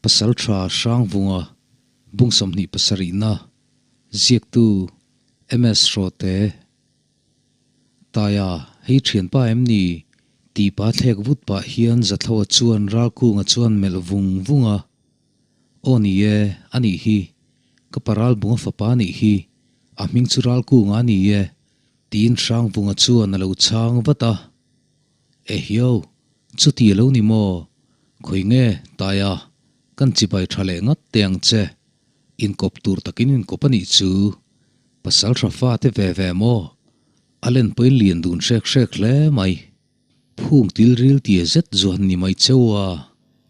Pasaltha Hrangvunga bung 27na ziaktu MS Hrawte Taia hei thianpa em ni? tih pa thlek vut pah hian Zathlawa chuan Ralkunga chuan melh vung vung a. Aw ni e, a nih hi. Ka pa Ralbunga fapa a nih hi. A hming chu Ralkunga a ni e, tiin Hrangvunga chuan a lo chhang vat a. Ehiau, chuti a lo ni maw? Khawi nge, Taia, kan chibai tha leh ngat teh ang che. Inkawp tur takin inkawp a nih chu. Pasal tha fa te ve ve maw? A len pawhin lian dun hrek hrek hle mai. Phung til ril tia zet zuan ni mai cheu a,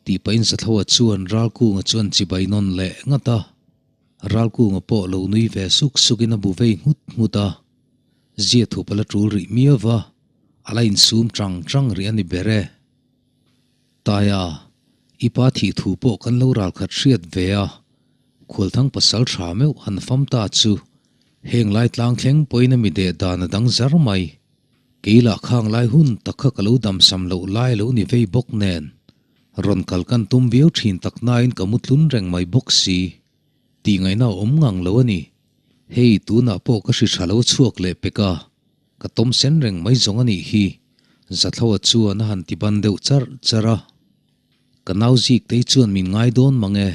tih pahin Zathlawa chuan Ralkunga chuan chibai nawn leh ngat a. Ralkunga pawh lo nui ve suk sukin a bu vei nghut nghut a. Zia thup a la tul rih miau va, a la insum chang chang rih a ni ber e. Taia, i pa thih thu pawh kan lo ralkhat hriat ve a, Khualthang pasal tha meuh han fam ta chu heng lai tlang thleng pawhin a mi deh dan a dang zar mai. Kei lah khang lai hun tak kha ka lo damsam loh lai lo ni vei bawk nen, rawn kal kan tum viau thin tak nain ka mu tlun reng mai bawk si. Tih ngaihna a awm ngang lo a ni. Hei, tunah pawh ka hri tha lo chhuak leh pek a, ka tawm sen reng mai zawng a nih hi, Zathlawa chuan a han ti ban deuh charh charh a. Ka nau zik tei chuan min ngai dawn mang e,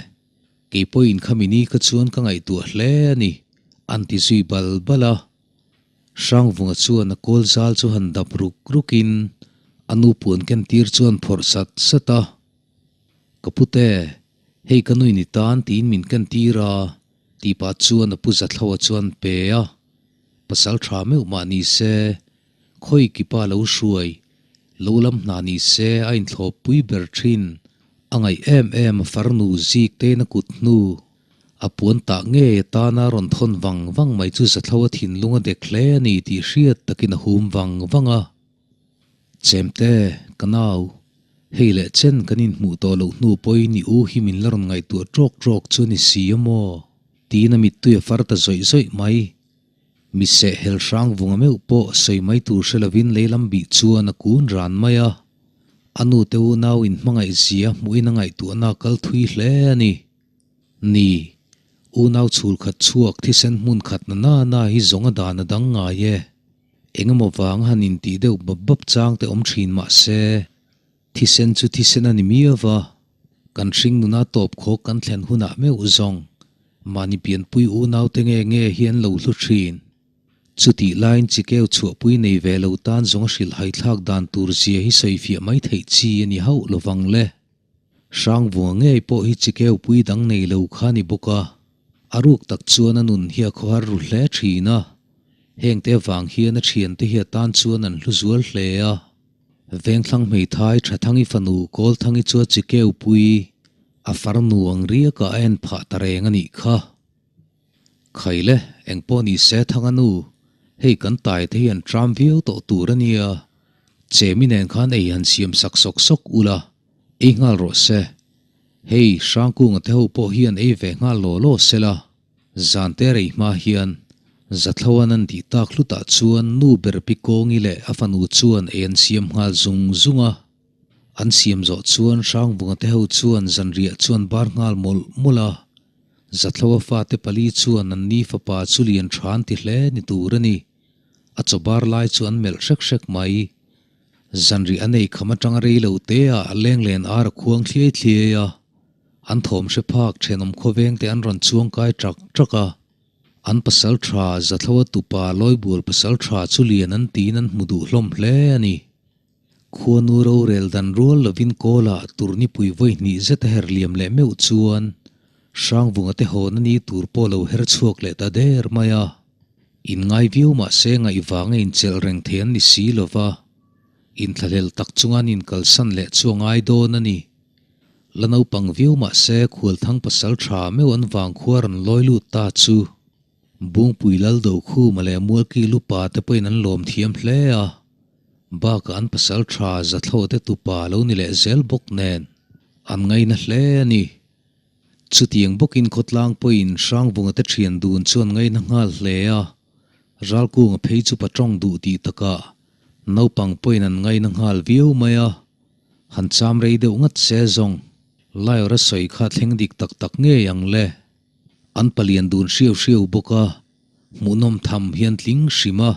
kei pawhin khami ni kha chuan ka ngaihtuah hle a ni, an ti zui bal bal a. Hrangvunga chuan a kawl zal chu han dap ruk rukin a nu puan ken tir chuan phawrh sat sat a, Ka pute, hei ka nui ni tan tiin min ken tir a, tih pah chuan a pu Zathlawa chuan pe a, pasal tha meuh mah ni se, khawi kipa lo hruai, lo lam hna ni se a inthlawp pui ber thin, a ngaih em em a farnu zik tein a kut hnu. A puan tah ngei atana rawn thawn vang vang mai chu Zathlo a thinlung a dek hle a ni tih hriat takin a hum vang vang a. Chemte, ka nau, hei leh chen kan inhmuh tawh loh hnu pawhin i u hi min la rawn ngaihtuah ṭawk ṭawk chu a ni si a maw? Tiin a mittui a far ta zawih zawih mai. Mi seh hel hrang vunga meuh pawh sawi mai tur hre lovin leilam bih chuan a kun ran mai a. A nute unau inhmangaih zia hmuhin a ngaihtuahna a kal thui hle a ni. Ni, unau chhul khat chhuak thisen hmun khat na na na hi zawng a dan a dang ngai e. Engemaw vang han intih deuh bap bap chang te awm thin mah se, thisen chu thisen a ni miau va, kan hring nuna tawp khawk kan thlen hunah meuh zawng mahni pianpui unau te nge nge hi an lo hlu thin. Chutih laiin chikeu chhuahpui nei ve lo tan zawng a hrilh haithlak dan tur zia hi sawifiah mai theih chi a ni hauh lovang le. Hrangvunga ngei pawh hi chikeu pui dang nei lo kha ni bawk a, a ruk tak chuan a nun hi a khawhar ru hle thin a, hengte avang hian a thiante hi a tan chuan an hlu zual hle a. Vengthlang hmeithai Thathangi fanu Kawlthangi chu a chikeu pui a farnu ang riakah a en phah ta reng a nih kha. Khaile, engpawh ni se Thanga nu, hei kan tai te hi an tram viau tawh tur a nia, Chemi nen khan ei han siam sak sawk sawk ula, ei nghal rawh se. Hei, Hrangkunga te ho pawh hian ei ve nghal law law sela, zan te rei hma hian Zathloan an tih tak hlutah chuan nu ber pi Kawngi leh a fanu chuan ei an siam nghal zung zung a. An siam zawh chuan Hrangvunga te ho chuan zanriah chuan bar nghal mawlh mawlh a. Zathloa fate pali chuan an ni fapa chu lian tha an ti hle ni tur a ni. A chaw bar lai chu an melh hrek hrek mai. Zanriah an ei kham atanga rei lo te ah a leng len ar a khuang thliai thliai a. An thawm hre phak thenawm khawveng te an rawn chuang kai trak trak a. An pasal tha Zathloa tupa Lawibual pasal tha chu lian an tiin an hmu duh hlawm hle a ni. Khuanu rorel dan rual lovin Kawlah turnipui vawi hnih zet a her liam leh meuh chuan Hrangvunga te hawn a ni tur pawh lo her chhuak leh ta der mai a. Inngai viau mah se ngaih vanga inchelh reng thei an ni si lo va, inthlahlel tak chunga an inkalsan leh chu a ngai dawn a ni. La naupang viau mah se Khualthang pasal tha meuh an vangkhua rawn lawi lut ta chu Bungpui Laldo Khuma leh Mualki Lupa te pawhin an lawm thiam hle a, bakah an pasal tha Zathlaw te tupa lo ni leh zel bawk nen an ngaina hle a ni. Chutiang bawkin khawtlang pawhin Hrangvunga te thian dun chuan ngaina nghal hle a, Ralkunga phei chu patawng duh tih takah naupang pawhin an ngaina nghal viau mai a, han cham rei deuh ngat se zawng. Laiawra sawi kha thleng dik tak tak ngei ang le. An palian dun hriau hriau bawk a, hmuhnawm tham hian tling hrim a.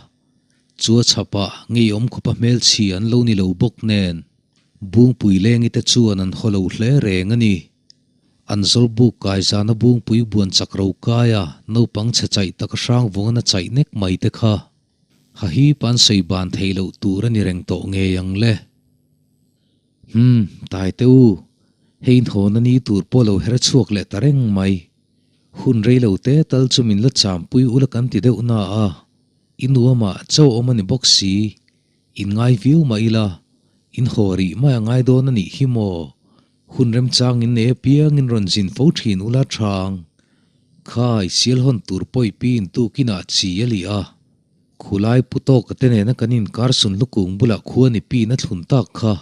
Chua chhapah ngeiawm khawpa hmelchhi an lo ni lo bawk nen, Bungpui lengi te chuan an haw lo hle reng a ni. An zawlbuk kai zana Bungpui buan chak ro kaia naupang chhe chaih tak a hrang vawngin a chaih nek mai te kha. Hahip an sawi ban theih loh tur a ni reng tawh ngei ang le. Hum, Taite u, hei inhawn a ni tur pawh lo her chhuak leh ta reng mai. Hun rei lo te tal chu min la champui ula kan ti deuh na a, i nuamah chauh awm a ni bawk si, in ngai viau mah ila, in haw rih mai a ngai dawn a nih hi maw? Hun remchang in nei apiangin rawn zin fo thin ula thang. Khai, sial hawn tur pawi pi in tukinah chi a lih a. Khulai pu tawka te nena kan inkar sun lukung bulah khuan i pin a thlun tak kha.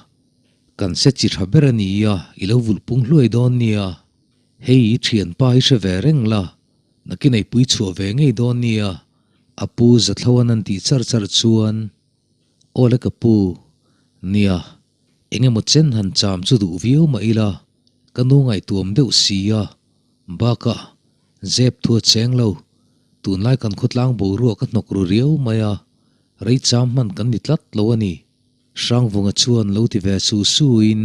Kan se chi tha ber a ni a, i lo vulh pung hluai dawn nia. Hei i thianpa hi hre ve reng la, nakin ei pui chhuah ve ngei dawn nia, a pu Zathloan an tih char char chuan, Aw le ka pu, nia, Eng emaw chen han cham chu duh viau mah ila, ka nu ngaihtuam deuh si a, bakah zep thu a cheng lo, tunlai kan khawtlang boruak a hnawk ru riau mai a, rei cham hman kan ni tlat lo a ni. Hrangvunga chuan lo ti ve su su in,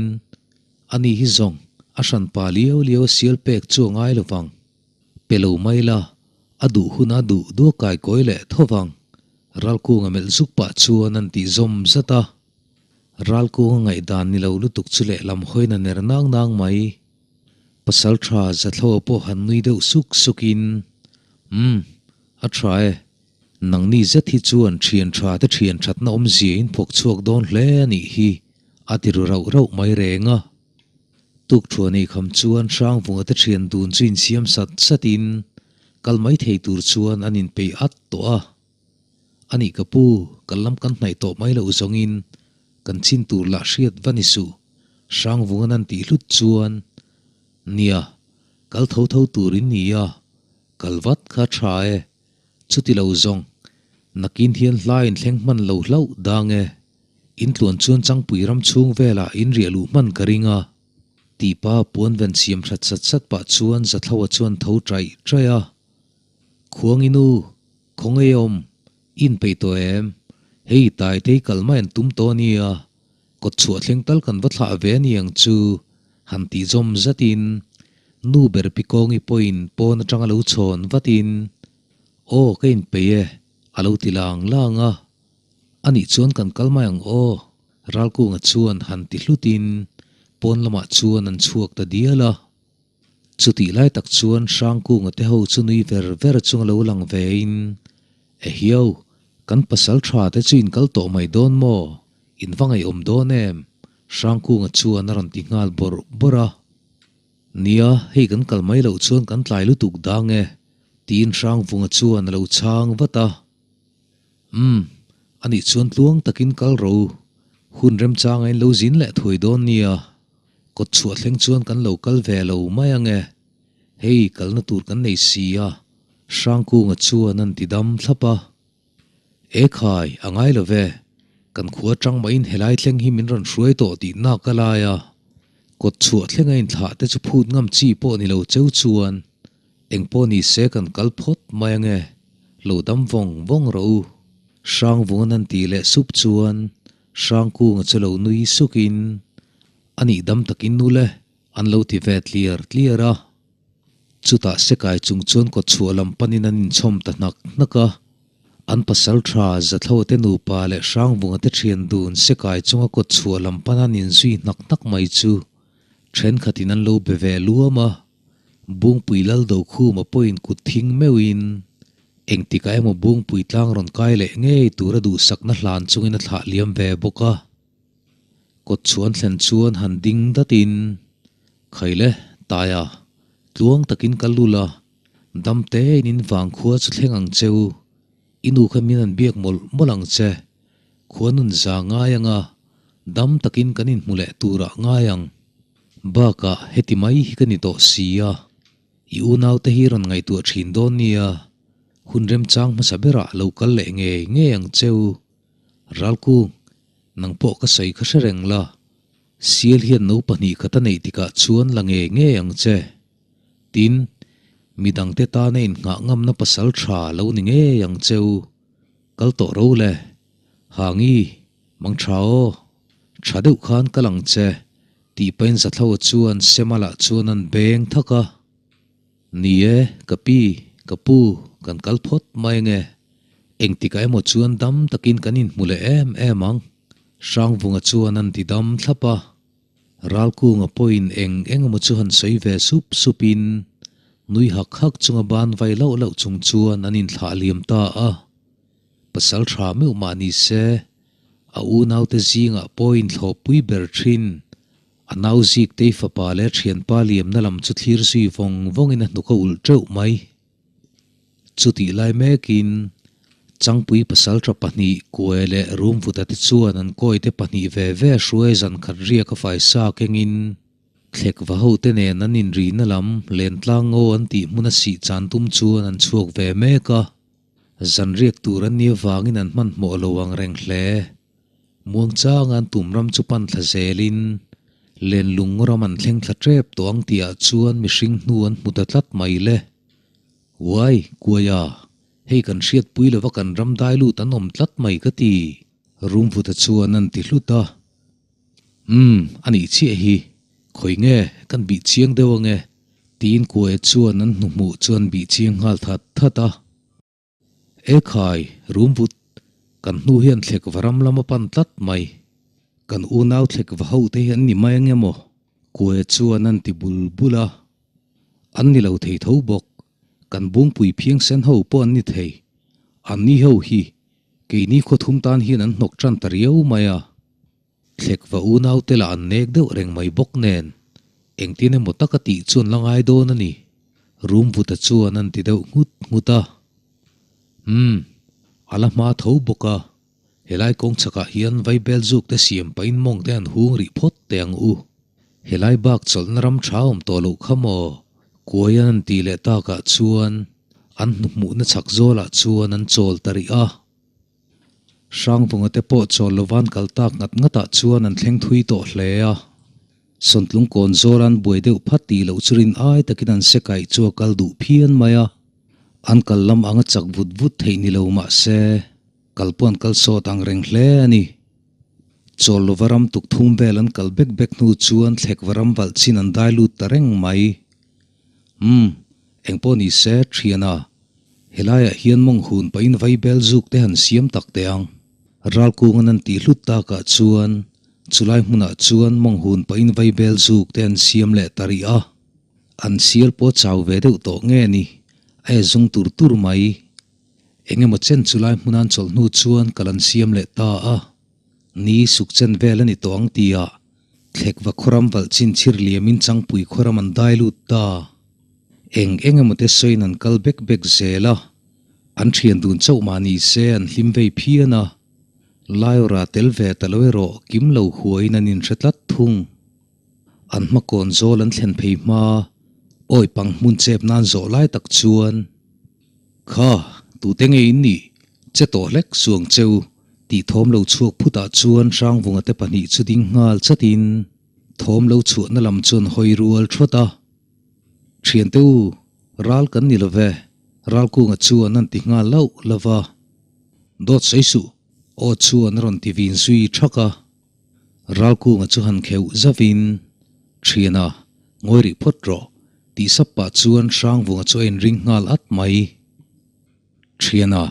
ani hi zawng a hranpa liau liau a sial pek chu a ngai lovang. Pe lo mai la, a duh huna duh duh a kaikawi leh tho vang. Ralkunga melh zuk pah chuan an tih zawm zat a. Ralkunga ngaihdan ni lo lutuk chu lehlam hawiin a ner nang nang mai. Pasal tha Zathloa pawh han nui deuh suk sukin, Umm, a tha e. Nangni zet hi chuan thian tha te thian thatna awmzia in phawk chhuak dawn hle a nih hi, a ti ru rauh rauh mai reng a. Tukthuan ei kham chuan Hrangvunga te thian dun chu insiam sat satin kal mai thei tur chuan an inpeih at tawh a. A nih ka pu, kan lam kan hnaih tawh mai loh zawngin kan chin tur lah hriat va ni suh, Hrangvungan an tih hlut chuan, Nia, kal tho tho tur in ni a, kal vat kha tha e, chuti lo zawng, nakin hian hla in thleng hman lo hlauh dang e, in tluan chuan Changpui ram chhung velah in riah luh hman ka ring a, tih pa puan ven siam hrat sat sat pah chuan Zathloa chuan tho chaih chaih a, Khuanginu, Khawngaih awm, i inpeih tawh em? Hei Taitei kal mai an tum tawh a nia, kawt chhuah thleng tal kan va thlah ve a ni ang chu, han tih zawm zatin nu ber pi Kawngi pawhin pawn atanga lo chhawn vatin, Aw ka inpeih e, a lo ti lang lang a. Anih chuan kan kal mai ang aw, Ralkunga chuan han ti hlutin pawn lamah chuan an chhuak ta dial a. Chutih lai tak chuan Hrangkunga te ho chu nui ver ver chunga lo lang vein, Ehiau, kan pasal tha te chu in kal tawh mai dawn maw? In va ngaihawm dawn em? Hrangkunga chuan a rawn ti nghal bawrh bawrh a. Nia, hei kan kal mai loh chuan kan tlai lutuk dang e, tiin Hrangvunga chuan a lo chhang vat a. Umm, anih chuan tluang takin kal ro. Hun remchanga in lo zin leh thuai dawn nia. Kawt chhuah thleng chuan kan lo kal ve lo mai ang e. Hei kalna tur kan nei si a, Hrangkunga chuan an ti dam thlap a. E khai, a ngai lo ve. Kan khua atang mahin helai thleng hi min rawn hruai tawh tih nak a lai a. Kawt chhuah thlenga inthlah te chu phut ngam chi pawh ni lo cheu chuan eng pawh ni se kan kal phawt mai ang e. Lo dam vawng vawng rawh u. Hrangvungan an tih leh sup chuan Hrangkunga chu lo nui sukin A nih dam takin nu le, an lo ti ve tliar tliar a. Chutah Sekai chung chuan kawtchhuah lam panin an inchhawm ta hnak hnak a. An pasal tha Zathloa te nupa leh Hrangvunga te thian dun Sekai chunga kawtchhuah lam pana an inzui hnak hnak mai chu thenkhatin an lo be ve luam a. Bungpui lal Dokhuma pawhin kut thing meuhin engtikah emaw Bungpui tlang rawn kai leh ngei tura duhsakna hlan chungin a thlah liam ve bawk a. Kawt chhuan thlen chuan han ding datin, Khaile, Taia, tluang takin ka lul a, dam tein in vang khua chu thleng ang che u, i nu kha min han biak mawlh mawlh ang che, khua nun za ngai ang a, dam takin kan inhmu leh turah ngai ang. Bakah heti mai hi ka ni tawh si a, i unaute hi rawn ngaihtuah thin dawn nia, hun remchang hmasa berah lo kal leh ngei ngei ang che u. Ralkung, nang pawh ka sawi kha hre reng la. Sial hian no pahnihkhat a neih tikah chuan la ngei ngei ang che. Tin, midangte tana innghah ngamna pasal tha lo ni ngei ang che u. Kal tawh ro le. Hangi, mang tha aw. Tha deuh khan kal ang che, tih pahin Zathloa chuan Semalah chuan an beng thak a. Ni e, ka pi, ka pu, kan kal phawt mai ange. Engtikah emaw chuan dam takin kan inhmu leh em em ang. Hrangvunga chuan an ti dam thlap a. Ralkunga pawhin eng eng emaw chu han sawi ve sup supin nui hak hak chunga ban vai lauh lauh chung chuan an inthlah liam ta a. Pasal tha meuh mah ni se, a unaute zingah pawhin thlawhpui ber thin. A nau Ziktei fapa leh thianpa liamna lam chu thlir zui vawng vawngin a hnuk a ulh teuh mai. Chutih lai mekin Changpui pasaltha pahnih Kuai leh Rumvuta te chuan an kawite pahnih ve ve hruai zan khat riak a faisa kengin thlek va hote nen an inrihna lam Lentlang ngo an tih hmuna sih chan tum chuan an chhuak ve mek a. Zan riak tur an nih avangin an hmanhmawh lo ang reng hle. Muangchanga an tum ram chu pan thla zelin Lenlung ram an thleng thla tep tawh ang tihah chuan mihring hnu an hmu ta tlat mai le. Uai, Kuaia, hei kan hriatpui lova kan ram dai lut an awm tlat mai ka ti. Rumvuta chuan an ti hlut a. Umm, a nih chiah hi, khawi nge kan bih chiang deuh ange, tiin Kuaia chuan an hnuhmuh chuan bih chiang nghal that that a. Ekhai, Rumvut, kan hnu hian thlek va ram lam a pan tlat mai. Kan unau thlek va ho te hi an ni mai ange maw? Kuaia chuan an ti bul bul a. An ni lo thei tho bawk. Kan bungpui phiangsen ho pawh an ni thei. Anni ho hi keini khawthum tan hian an hnawk tan ta riau mai a. Thlek va unau te lah an nek deuh reng mai bawk nen engtin emaw taka tih chuan la ngai dawn a ni. Rumvuta chuan an ti deuh nghut nghut a. Umm, a la hma tho bawk a. Helai kawng chhakah hian vaibel zuk te siam pahin mawng te an hung rih phawt teh ang u. Helai bak chawlhna ram tha awm tawh loh kha maw? Kuaian an tih leh takah chuan an hnuhmuhna chhak zawlah chuan an chawl ta rih a. Hrangvunga te pawh chawl lovan kal tak ngat ngatah chuan an thleng thui tawh hle a. Sawntlung kawn zawr an buai deuh phat tih loh chu rin ai takin an se kaih chu a kal duh phian mai a. An kal lam anga chak vut vut theih ni lo mah se, kal pawh an kal sawt ang reng hle a ni. Chawl lova ram tuk thum vel an kal bek bek hnu chuan thlek va ram valh chin an dai lut ta reng mai. Umm, engpawh ni se, thiana, helaiah hian mawng hun pahin vaibel zuk te han siam tak teh ang. Ralkungan an tih hlut takah chuan chulai hmunah chuan mawng hun pahin vaibel zuk te an siam leh ta rih a. An sial pawh chau ve deuh tawh nge ni, a e zung tur tur mai. Eng emaw chen chu lai hmun an chawlh hnu chuan kal an siam leh ta a. Ni suk chen vel a ni tawh ang tia Thlekva khawram valh chin chhir liamin Changpui khawram an dai lut ta. Eng eng emaw te sawiin an kal bek bek zel a. An thian dun chauh mah ni se an hlim vei phian a. Laiawrah tel ve ta lo erawh kim lo huaiin an inhre tlat thung. An hmakawn zawl an thlen phei hma, awi pang hmun chep nan zawh lai tak chuan, Kha, tute nge in nih? Che tawh hlek suang cheu, tih thawm lo chhuak phutah chuan Hrangvunga te pahnih chu ding nghal chatin thawm lo chhuahna lam chuan hawi rual thawt a. Thiante u, ral kan ni lo ve, Ralkunga chuan an ti nghal lauh lauh va. Dawt sawi suh, aw chuan a rawn ti vin zui thak a. Ralkunga chu han kheuh zavin, Thiana, ngawi rih phawt rawh, tih sap pah chuan Hrangvunga chu a inring nghal at mai. Thiana,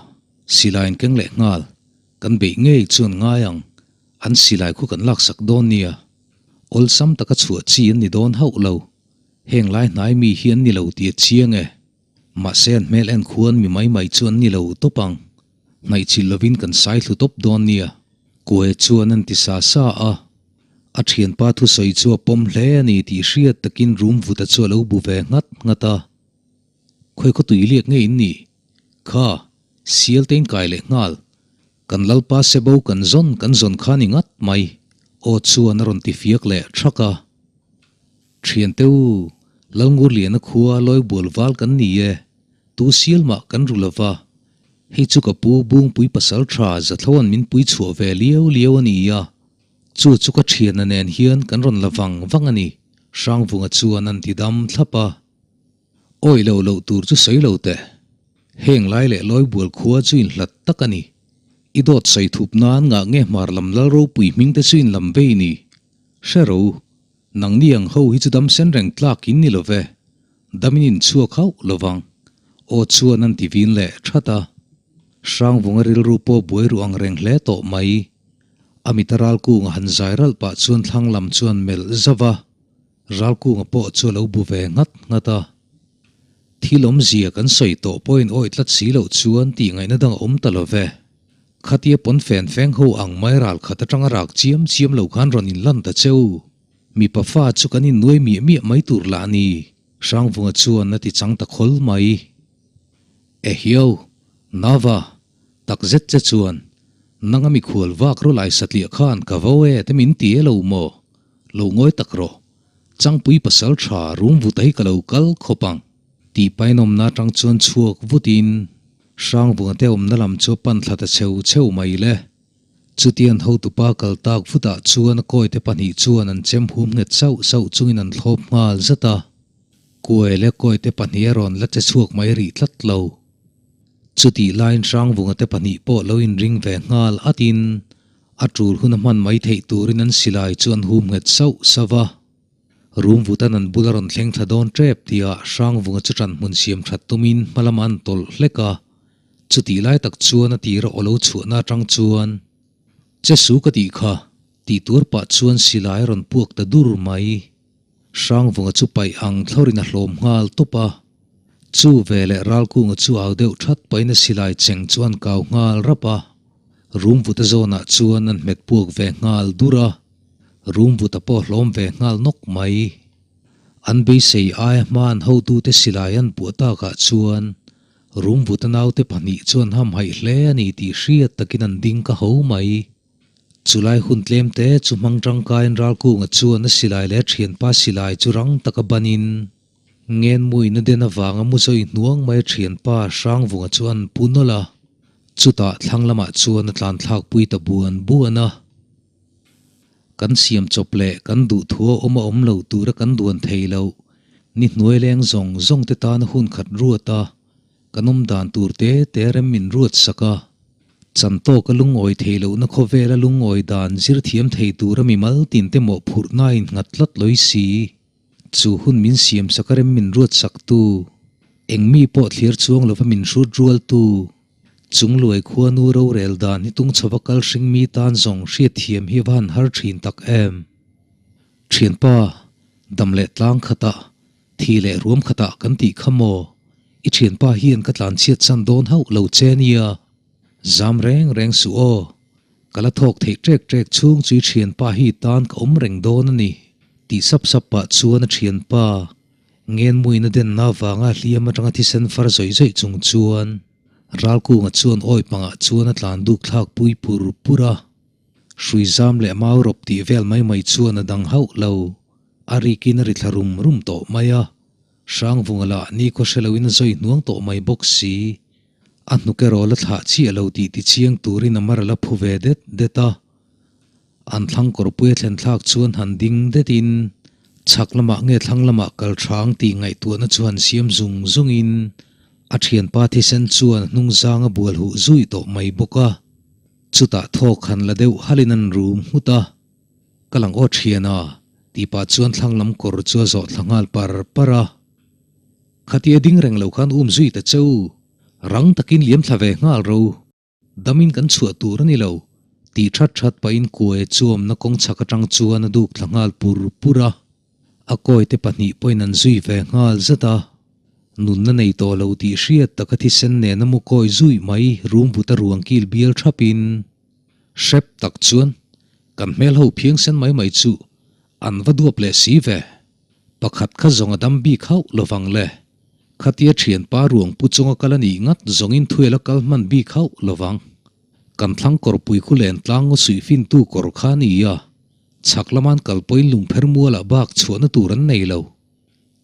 silai in keng leh nghal, kan beih ngei chuan ngai ang, an silai khu kan laksak dawn nia. Awlsam taka chhuah chi an ni dawn hauh lo, heng lai hnai mi hi an ni lo tih a chiang e. Mahse an hmel en khuan mi mai mai chu an ni lo tawp ang. Hnaihchilh lovin kan sai thlu tawp dawn nia. Kuai chuan an ti sa sa a. A thianpa thusawi chu a pawm hle a ni tih hriat takin rum vuta chu a lo bu ve nghat nghat a. Khawi khaw tui liak nge in nih? Kha, sial te in kai leh nghal. Kan Lalpa sebo kan zawn kan zawn kha ni ngat mai. Aw chuan a rawn ti fiak leh thak a. Thiante u, Lalngurliana khua lawibual val kan ni e, tu sial mah kan ru lova, hei chu ka pu Bungpui pasal tha Zathloan min pui chhuah ve liau liau a ni a. Chu chu ka thiana nen hian kan rawn la vang vang a ni, Hrangvunga chuan an ti dam thlap a. Awih lo loh tur chu sawi lo teh. Heng lai leh Lawibual khua chu inhlat tak a ni. I dawt sawi thup nan ngah nge hmar lam lal ropui hming te chu inlam vei ni? Hre ro, nangni ang ho hi chu dam sen reng tlak in ni lo ve. Dam in inchhuak hauh lo vang. Aw chuan an ti vin leh that a. Hrangvunga rilru pawh buai ruh ang reng hle tawh mai. A mita Ralkunga han zai ralh pah chuan thlang lam chuan melh zauh a. Ralkunga pawh chu a lo bu ve nghat nghat a. Thil awmzia kan sawi tawh pawhin awih tlat si loh chuan tih ngaihna dang a awm ta lo ve. Khatia pawn fen feng ho ang mai ral khat atanga rak chiam chiam lo khan rawn inlan ta che u. Mipa fa chu kan innuai miah miah mai tur lah a ni, Hrangvunga chuan a ti chang ta khawl mai. Ehiau, Nava, tak zet che chuan, nanga mikhual vak rawlai satliah khan ka vo e te min ti e lo maw? Lo ngawi tak rawh. Changpui pasal tha rum vuta hi ka lo kal khawp ang. Tih painawmna atang chuan chhuak vutin Hrangvunga te awmna lam chu a pan thla ta cheu cheu mai le. Chutian hotupa kal tak vutah chuan a kawite pahnih chuan an chem hum nghet sauh sauh chungin an thlawp nghal zat a. Kuai leh kawite pahnih a rawn la che chhuak mai rih tlat lo. Chutih laiin Hrangvunga te pahnih pawh lo inring ve nghal atin a tul hun a hman mai theih turin an silai chu an hum nghet sauh sauh va. Rum vutan an bul a rawn thleng thla dawn tep tihah Hrangvunga chu ṭan hmun siam ṭhat tumin hma lamah an tawlh hlek a. Chutih lai tak chuan a tira aw lo chhuahna aṭang chuan, Che su ka tih kha, tih tuar pah chuan silai a rawn puak ta dur mai. Hrangvunga chu paih ang thlawrin a hlawm nghal tawp a. Chu veleh Ralkunga chu au deuh ṭhat pahin a silai cheng chu an kau nghal rap a. Rum vuta zawnah chuan an hmet puak ve nghal dur a. Rum vuta pawh hlawm ve nghal nawk mai. An beisei aia hma an hotute silai an puah takah chuan Rum vuta naute pahnih chuan hamhaih hle a ni tih hriat takin an ding ka ho mai. Chulai hun tlem te chu hmang tangkaiin Ralkunga chuan a silai leh a thianpa silai chu rang taka banin Ngenmuina den avanga mu zawi hnuang mai a thianpa Hrangvunga chu an pu nawlh a, chutah thlang lamah chuan a tlan thlak pui ta buan buan a. Kan siam chawp leh kan duhthua awm a awm lo tura kan duan thei loh ni hnuai leng zawng zawng te tana hun khat ruat a, Kan awm dan tur te te rem min ruat sak a, chan tawka lungawi thei lohna khawvela lungawi dan zir thiam thei tura mimal tin te mawhphurhna in nghat tlat lawi si. Chu hun min siam sak a rem min ruat sak tu, eng mi pawh thlir chuang lova min hrut rual tu, chungluai khuanu rorel dan hi tung chhova kal hring mi tan zawng hriat thiam hi va han har thin tak em. Thianpa, dam leh tlang khatah Thi leh ruam khatah kan tih kha maw? I thianpa hian ka tlanchhiat chan dawn hauh lo che nia. Zam reng reng suh aw. Ka la thawk theih ṭek ṭek chhung chu i thianpa hi tan ka awm reng dawn a ni, tih sap sap pah chuan a thianpa Ngenmuina denna avanga hliam atanga thisen far zawih zawih chung chuan Ralkunga chuan awi pangah chuan a tlan duk thlak pui pur pur a. Hrui zam leh mau rawp tih vel mai mai chuan a dang hauh lo. A rikin a ri thla rum rum tawh mai a, Hrangvunga lah nikhaw hre loin a zawi hnuang tawh mai bawk si. A hnuk erawh la thlah chiah lo tih tichiang turin a mar a la phu ve det det a. An thlang kawrpui a thlen thlak chuan han ding detin chhak lamah nge thlang lamah kal hrang tih ngaihtuahna chu han siam zung zungin a thianpa thisen chuan a hnungzang a bual huh zui tawh mai bawk a. Chutah thawk han la deuh halin an rum nghut a. Ka lang aw thian a, tih pah chuan thlang lam kawr chu a zawh thla nghal par par a. Khatia ding reng lo khan um zui ta che u, rang takin liam thla ve nghal ro. Damin kan chhuah tur a ni lo, tih that that pahin kuai chu awmna kawng chhak atang chuan a duk thla nghal pur pur a. A kawi te pahnih pawhin an zui ve nghal zat a. Nunna nei tawh lo tih hriat taka thisen nena mu kawi zui mai rum vuta ruang kil bial thapin Hrep tak chuan kan hmel ho phiang sen mai mai chu an va duap leh si ve. Pakhat kha zawng a dam bik hauh lovang le. Khatia thianpa ruang pu chunga kal a nih ngat zawngin thuel a kal hman bik hauh lovang. Kan thlang kawrpui khu len tlang ngaw suih fintu kawr kha a ni a, chhak lama'n kal pawhin lungpher mualah bak chhuahna tur an nei lo.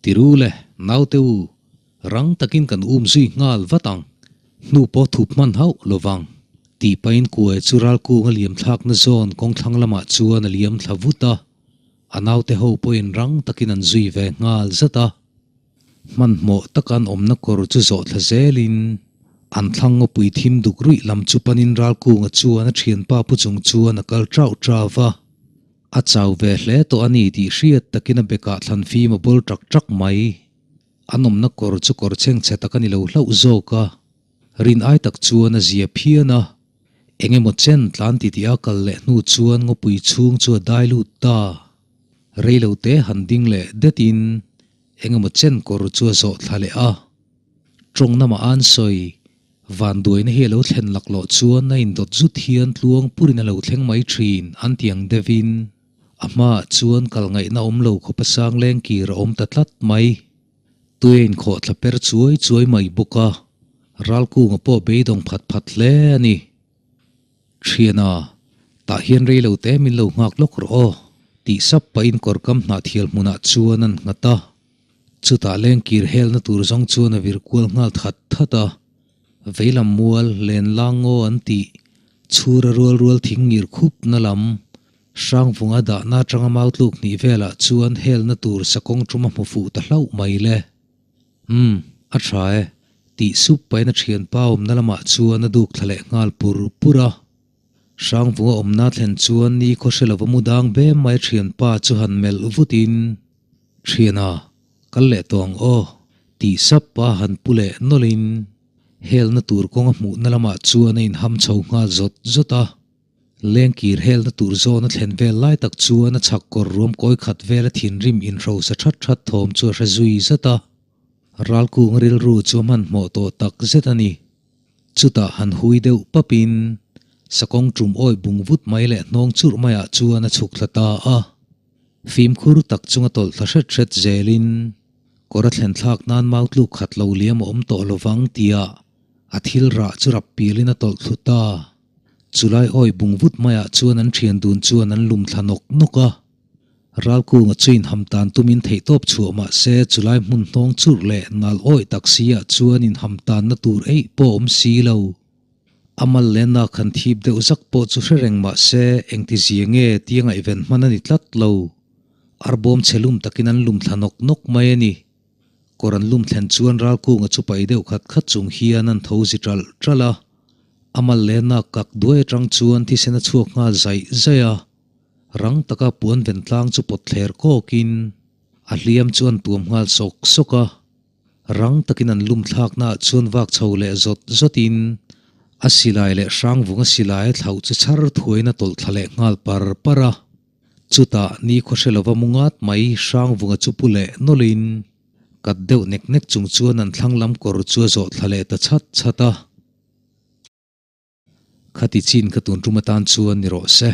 Tiru le, naute u, rang takin kan um zui nghal vat ang. Hnu pawh thup hman hauh lovang. Tih pahin kuai chu Ralkunga liam thlakna zawn kawngthlang lamah chuan a liam thla vut a, a naute ho pawhin rang takin an zui ve nghal zat a. Hmanhmawh taka an awmna kawr chu zawh thla zelin an thlang ngawpui thim duk ruih lam chu panin Ralkunga chuan a thianpa pu chung chuan a kal trauh trau va. A chau ve hle tawh a ni tih hriat takin a bekah thlan fim a bawl ṭak ṭak mai. An awmna kawr chu kawr chhengchhe tak a ni lo hlauh zawk a, rin ai tak chuan a zia phian a. Eng emaw chen tlan titih a kal leh hnu chuan ngawpui chhung chu a dai lut ta. Rei lo te han ding leh detin eng emaw chen kawr chu a zawh thla leh a. Tawng namah an sawi, Vanduaina hi a lo thlen laklawh chuan a indawt zut hian tluang purin a lo thleng mai thin an ti ang deuhin a hmaah chuan kal ngaihna awm lo khawp a sang leng kir a awm ta tlat mai. Tui a inkhawh thla per chuai chuai mai bawk a, Ralkunga pawh beidawng phat phat hle a ni. Thiana, tah hian rei lo te min lo nghak lawk rawh aw, tih sap pahin kawrkam hnahthial hmunah chuan an nghat a. Chutah lengkir helna tur zawng chuan a vir kual nghal that that a, veilam mual lenlang ngaw an tih chhura rual rual thing ngir khup na lam Hrangvunga dahna atanga mau tluk hnih velah chuan helna tur sakawng tum a hmu fuh ta hlauh mai le. Umm, a tha e, tih sup pahin a thianpa awmna lamah chuan a duk thla leh nghal pur pur a. Hrangvunga awmna thlen chuan ni khaw hre lova mu dang bem mai thianpa chu han melh vutin, Thiana, kal leh tawh ang aw, tih sap a han pu leh nawlhin helna tur kawng a hmuhna lamah chuan a inham chho nghal zawt zawt a. Lengkir helna tur zawn a thlen vel lai tak chuan a chhak kawr ruam kawi khat vela thinrim inhrosa that that thawm chu a hre zui zat a. Ralkung rilru chu a hmanhmawh tawh tak zet a ni. Chutah han hui deuh papin sakawng tum awi bung vut mai leh hnawng churh maiah chuan a chhuk thla ta a. Fimkhur tak chunga tawlh thla hret hret zelin kawr a thlen thlak nan mau tluk khat lo liam a awm tawh lovang tia a thil rah chu rap pialin a tawlh thlu ta. Chulai awi bung vut maiah chuan an thian dun chuan an lum thla nawk nawk a. Ralkunga chu inham tan tumin theihtawp chhuah mah se chulai hmun hnawng churh leh nal awi tak si ah chuan inham tanna tur eih pawh awm si lo. A mal leh nak han thip deuh zak pawh chu hre reng mah se engti zia nge tia ngaihven hman a ni tlat lo. Arbawm chhe lum takin an lum thla nawk nawk mai a ni. Kawr an lum thlen chuan Ralkunga chu pai deuh khat khat chung hian an tho zi ṭalh ṭalh a. A mal leh nak kak duai aṭang chuan thisen a chhuak nghal zaih zaih a. Rang taka puan ven tlang chu pawt thler kawkin a hliam chu an tuam nghal sawk sawk a. Rang takin an lum thlaknaah chuan vak chho leh zawt zawtin a silai leh hrangvunga silai a thlauh chu chhar thuaiin a tawlh thla leh nghal par par a. Chutah nikhua hre lova mu ngat mai Hrangvunga chu pu leh nawlhin kat deuh nek nek chung chuan an thlang lam kawr chu a zawh thla leh ta chhat chhat a. Khati chin ka tun tum atan chuan ni rawh se.